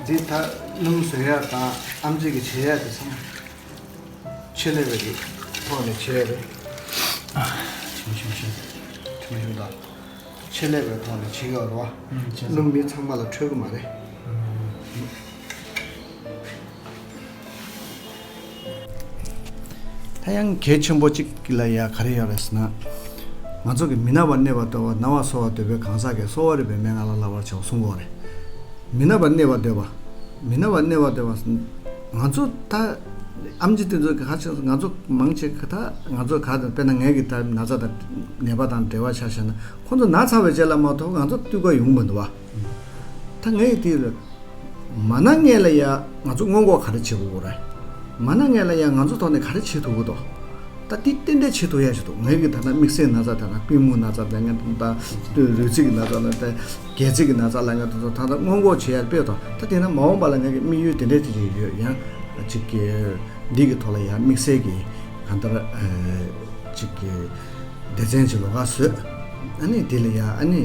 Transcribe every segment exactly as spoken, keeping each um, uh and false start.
འདི་ད་སྣུམ་བཟོ་ཡག་དང་ཨམ་ཆི་གི་བྱེད་ཡག་དེ་ཚང་མ་ཆེད་ལས་པའི་གི་ཐོག་ནས་བྱས་རེད། ཆུང་ཆུང་ཆུང་ཆུང་ཆུང་དང་། ཆེད་ལས་པའི་ཐོག་ནས་བྱེད་ཡོད་རེད་བ། ཨུམ། བྱས་ཙང་། སྣུམ་མི་ཚང་མ་ལ་འཕྲོད་གི་མ་རེད། ཨུམ། ད་ཡང་གལ་ཆེན་པོ་གཅིག་ལ་ཡ་ག་རེ་ཡོད་རེད་ཟེར་ན། ང་ཚོ་གི་མི་ན་བར་གནས་པར་འདོད་པ། ན་བ་གསོ་བར་འདོད་པའི་གང་ཟག་གིས་གསོ་བ་རིག་པའི་མན་ངག་ལ་བསླབ་པར་བྱའོ་གསུང་གི་ཡོད་རེད། མི་ན་བར་གནས་པར་འདོད་པ། མི་ན་བར་གནས་པར་འདོད་པ། ང་ཚོ་ད་ཨམ་ཆི་དེ་ཚོ་གི་ཁ་ཆེ་ང་ཚོ་མང་ཆེ་ག་ད་ང་ཚོ་ག་ད་དཔེར་ན་ངའི་གི་ད་ན་ཚ་དང་ནད་པ་དང་འབྲེལ་བ་ཆགས་བཞག་ན། ཁོ་ཚོ་ན་ཚ་བའི་རྗེས་ལ་མ་གཏོགས་ང་ཚོ་ལྟོས་ག་ཡོང་མི་འདུག་བ། ད་ངའི་དེ་ལ། མ་ན་སྔོན་ལ་ཡ་ང་ཚོ་སྔོན་འགོག་ག་རེ་བྱེད་དགོས་རེད། མ་ན་སྔོན་ལ་ཡ་ང་ཚོ་ཐོག་ནས་ག་རེ་བྱེད་ཐུབ་ཀྱི་འདུག་ད་དེ་ཏན་ཏན་བྱེད་ཐུབ་ཡ་ཞིག་འདུག་ངའི་གི་ད་ལྟ་དམིགས་བསལ་ན་ཚ་དང་པུས་མོའི་ན་ཚ་ལབ་མཁན་དང་། ལུས་རྩལ་གྱི་ན་ཚ་ལབ་མཁན་དང་། སྒལ་ཚིགས་ཀྱི་ན་ཚ་ལབ་མཁན་དེ་ཚོ་ད་ལྟ་སྔོན་འགོག་བྱེད་ཡ་དཔེ་དང་། ད་དེ་ན་མ་འོངས་པ་ལ་ངའི་གི་དམིགས་ཡུལ་དེ་འདྲས་ཅིག་ཡོད། ཡང་ཅིག་གི་འདི་གི་ཐོག་ལ་ཡ་དམིགས་བསལ་གྱི་གང་ལྟར་ཅིག་གི་སྡེ་ཚན་གྱི་ལོགས་ཀ་བཟོས། ཨ་ནི་དེ་ལ་ཡ་ཨ་ནི་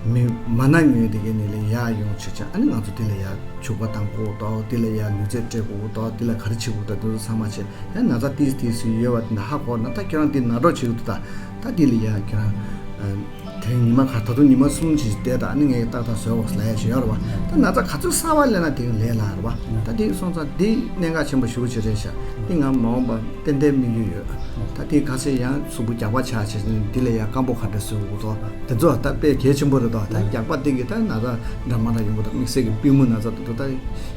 མི་མ་ན་ཉོས་དེ་གའི་ནི་ལ་ཡ་ཡོང་བྱེད་ཆ། ཨ་ནི་ང་ཚོ་དེ་ལ་ཡ་བྱུག་པ་བཏང་དགོས་དོ། དེ་ལ་ཡ་ལུས་རྩལ་སྤྲད་དགོས་དོ། དེ་ལ་ག་རེ་བྱེད་དགོས་དོ། དེ་ཚོ་ཚང་མ་བྱེད། ཡང་ན་ཚ་ཏིས་ཏིས་སུ་ཡོད་པ་དེ་ན་ཧ་གོ་ན། ད་ཁྱེད་རང་དེ་ན་གྲོགས་བྱེད་དགོས་འདུག་ད་ད་དེ་ལ་ཡ་ཁྱེད་རང་དེ་རིང་ཉི་མ་ག་ད་དུང་ཉི་མ་གསུམ་ཅིག་བསྡད་དང་། ཨ་ནི་ངས་ཏག་ཏག་བཟོས་འོ་ལབ་ཡ་ཞིག་ཡོད་རེད་བ། ད་ན་ཚ་ག་ཚོད་གསར་བ་ལེན་ན་དེ་ལས་སླ་རེད་བ། ད་དེ་སོང་ཙང་དེ་གནད་འགག་ཆེན་པོ་ཞེ་པོ་ཅིག་རེད་ཤག་དེ་ང་མ་འོངས་པ་ཏན་ཏན་དམིགས་ཡུལ་ཡོད། ད་དེ་ག་ཚད་ཡང་གཟུགས་པོ་རྒྱགས་པ་ཆགས་བྱས་ནས་འདི་ལ་ཡང་སྐམ་པོ་ག་འདྲ་བཟོ་དགོས་དོ། དེ་ཚོ་ད་དཔེ་གལ་ཆེན་པོ་རེད་དོ། ད་རྒྱགས་པ་དེ་གི་ད་ན་ཚ་འདྲ་མ་འདྲ་ཡོང་གི་འདུག་དམིགས་བསལ་གྱི་པུས་མོ་ན་ཚ་དེ་ཚོ་ད་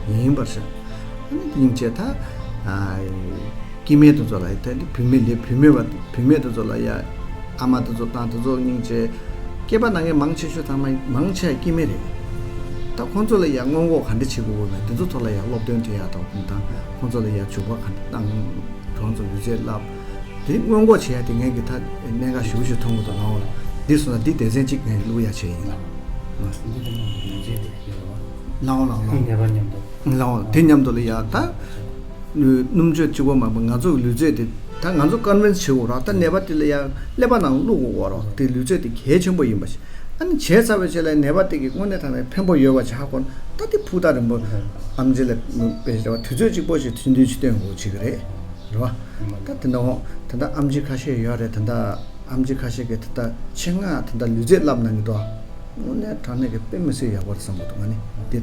ཡིན་པར་ཤག་ཨ་ནི་དེ་ཡིན་བྱས་ད་ཨ་སྐྱེ་དམན་དེ་ཚོ་ལ་ད་བུད་མེད་ལས་བུད་མེད་པ་བུད་མེད་དེ་ཚོ་ལ་ཡ་ཨ་མ་དེ་ཚོ་དང་དེ་ཚོ་སྙིང་རྗེ། སྐྱེས་པ་ནང་གི་མང་ཆེ་ཤོས་ཚང་མ་མང་ཆེ་སྐྱེ་དམན་རེད། ད་ཁོང་ཚོ་ལ་ཡ་སྔོན་འགོག་ག་འདྲ་བྱེད་དགོས་མེད། དེ་ཚོ་ཐོག་ལ་ཡ་སློབ་སྟོན་སྤྲད་ཡ་དང་དང་། ཁོང་ཚོ་ལ་ཡ་བྱུག་པ་ག་འདྲ་བཏང་། ཁོང་ཚོ་ལུས་རྩལ་བསླབ། དེ་སྔོན་འགོག་བྱེད་ཡ་དེ་ངས་གི་ད་གནད་འགག་ཞེ་པོ་ཞིག་མཐོང་གི་འདུག་ལགས་འོ། འདི་སོང་ན་འདི་སྡེ་ཚན་གཅིག་ངས་བླུག་ཡ་བྱས་ཡིན་ལགས། འདི་ལྟ་ན་ལུས་རྩལ་དེ་ཡོད་རེད་བ། ལགས་འོ་ལགས་འོ་ལགས་འོ། ནད་པ་མཉམ་དུ། ལགས་འོ། དེ་མཉམ་དུ་ལ་ཡ་ད། སྣུམ་བཅོས་གཅིག་པོ་མ་གཏོགས་ང་ཚོ་གི་ལུས་རྩལ་དེ་ད་ང་ཚོ་ཀོན་ཝིན་སི་བྱེད་དགོས་རེད། ད་ནད་པ་དེ་ལ་ཡང་ཀླད་པ་ནང་བླུག་དགོས་རེད། དེ་ལུས་རྩལ་དེ་གལ་ཆེན་པོ་ཡིན་པ་ཞིག་ཨ་ནི་བྱས་ཚར་བའི་རྗེས་ལ་ནད་པ་དེ་གི་དངོས་གནས་དྲང་གནས་ཕན་པོ་ཡོད་པ་ཞིག་ཧ་གོ་ན། ད་དེ་ཕུགས་ཐག་རིང་པོ་ཨམ་ཆི་ལ་དཔེ་བྱས་པ་དུས་ཚོད་གཅིག་པོ་ཞིག་ཐུང་ཐུང་ཞིག་སྟོན་དགོས་བྱེད་ཀྱི་རེད། རེད་བ། ད་དེ་འདྲ་འོང་དེ་འདྲ་ཨམ་ཆི་ཁ་ཤས་ཡོད་རེད། དེ་འདྲ་ཨམ་ཆི་ཁ་ཤས་ཀྱིས་དེ་འདྲ་ཆེད་མངགས་དེ་འདྲ་ལུས་རྩལ་བསླབ་གནང་གི་འདུག་དངོས་གནས་དྲང་གནས་ཀྱི་དཔེ་མི་སྲིད་ཡག་པོ་རེད་བསམ་གྱི་འདུག་ང་ནི་འདི།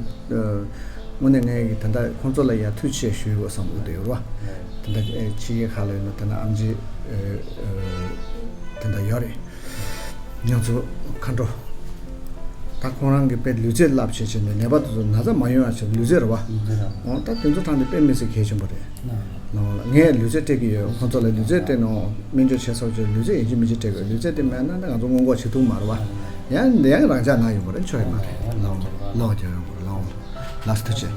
དངོས་གནས་ངས་ཀྱི་དེ་འདྲ་ཁོང་ཚོ་ལ་ཡ་ཐུགས་རྗེ་ཆེ་ཞུ་དགོས་བསམ་གྱི་འདུག་ཡོད་རེད་བ། དེ་འདྲ་ཕྱི་རྒྱལ་ཁག་ལ་ཡོད་ན་དེ་འདྲ་ཨམ་ཆི་དེ་འདྲ་ཡོད་རེད། ང་ཚོ་མཁའ་འགྲོ། ད་ཁོང་རང་གི་དཔེ་ལུས་རྩལ་བསླབ་བྱས་བྱས་ནས་ནད་པ་དེ་ཚོ་ན་ཚ་མ་ཡོང་ཡ་བྱས་ལུས་རྩལ་རེད་བ། འོ་ད་དེ་ཚོ་དྲང་གནས་དཔེ་མི་སྲིད་གལ་ཆེན་པོ་རེད། ལགས་འོ་ལགས། ངས་ལུས་རྩལ་སྤྲད་ཀྱི་ཡོད། ཁོང་ཚོ་ལ་ལུས་རྩལ་སྤྲད་ནོ་སྨན་བཅོས་བྱས་ཚར་བྱས་ལུས་རྩལ་ཡིན་གཅིག་མིན་གཅིག་སྤྲད་དགོས། ལུས་རྩལ་དེ་མེད་ན་ང་ཚོ་སྔོན་འགོག་བྱེད་ཐུབ་མ་རེད་བ། ཡང་འདི་ཡང་རང་འཇགས་ན་ཡོང་གི་རེད། ཆོག་ཡོད་མ་རེད། ལགས་འོ་ལགས་འོ། ལགས་འོ། ལགས་སོ་ཐུགས་རྗེ་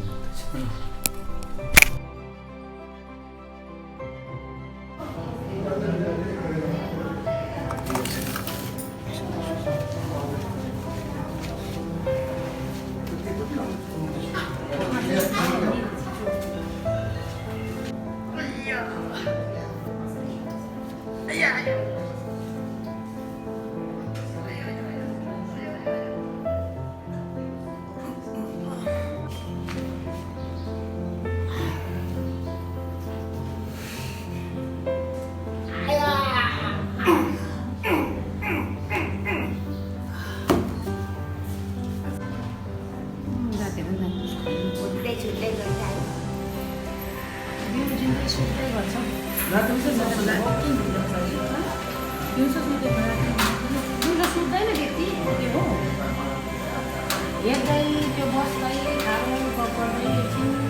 ཆེ།